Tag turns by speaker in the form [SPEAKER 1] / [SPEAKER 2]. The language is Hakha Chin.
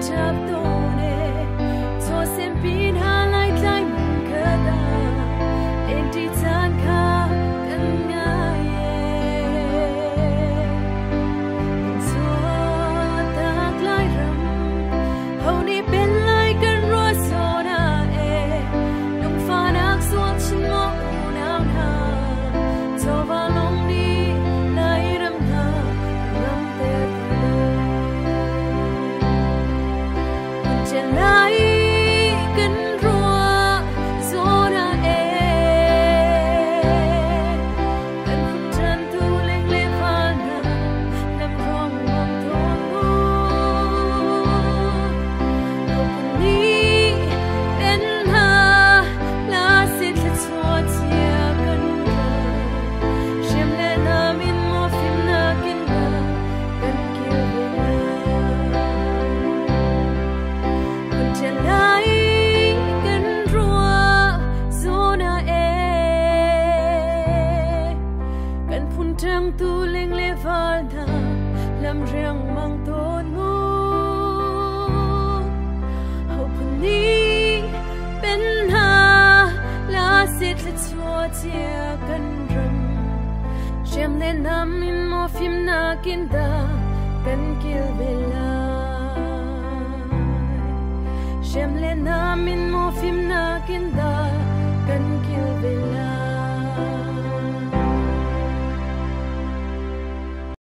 [SPEAKER 1] Chap tawn e chaw sem pin ha lai tlai mun khat ah lengṭi caan kha kan ngai e. Kan chuahtak lai ram ho nih pen lai kan ruah zawn ah e lungfahnak sual chin maw unau hna chawva lawng nih lai ram hna ram ter ti lo. Hmun lai kan ruah zawn ah e kan phun ṭantu leng le val hna lam ruang mang tawn mu. Ho nih pen hna la seh thluachuah cia kan ram hriam le nam in maw fimnak in dah kan kilven lai. Hmun lai kan ruah zawn ah e kan phun ṭangtu leng le val hna lam riangmang tawn mu. Ho phun nih pen hna la seh thluachuah cia kan ram hriam le nam in maw fimnak in dah kan kilven lai. Hriam le nam in maw fimnak in dah kan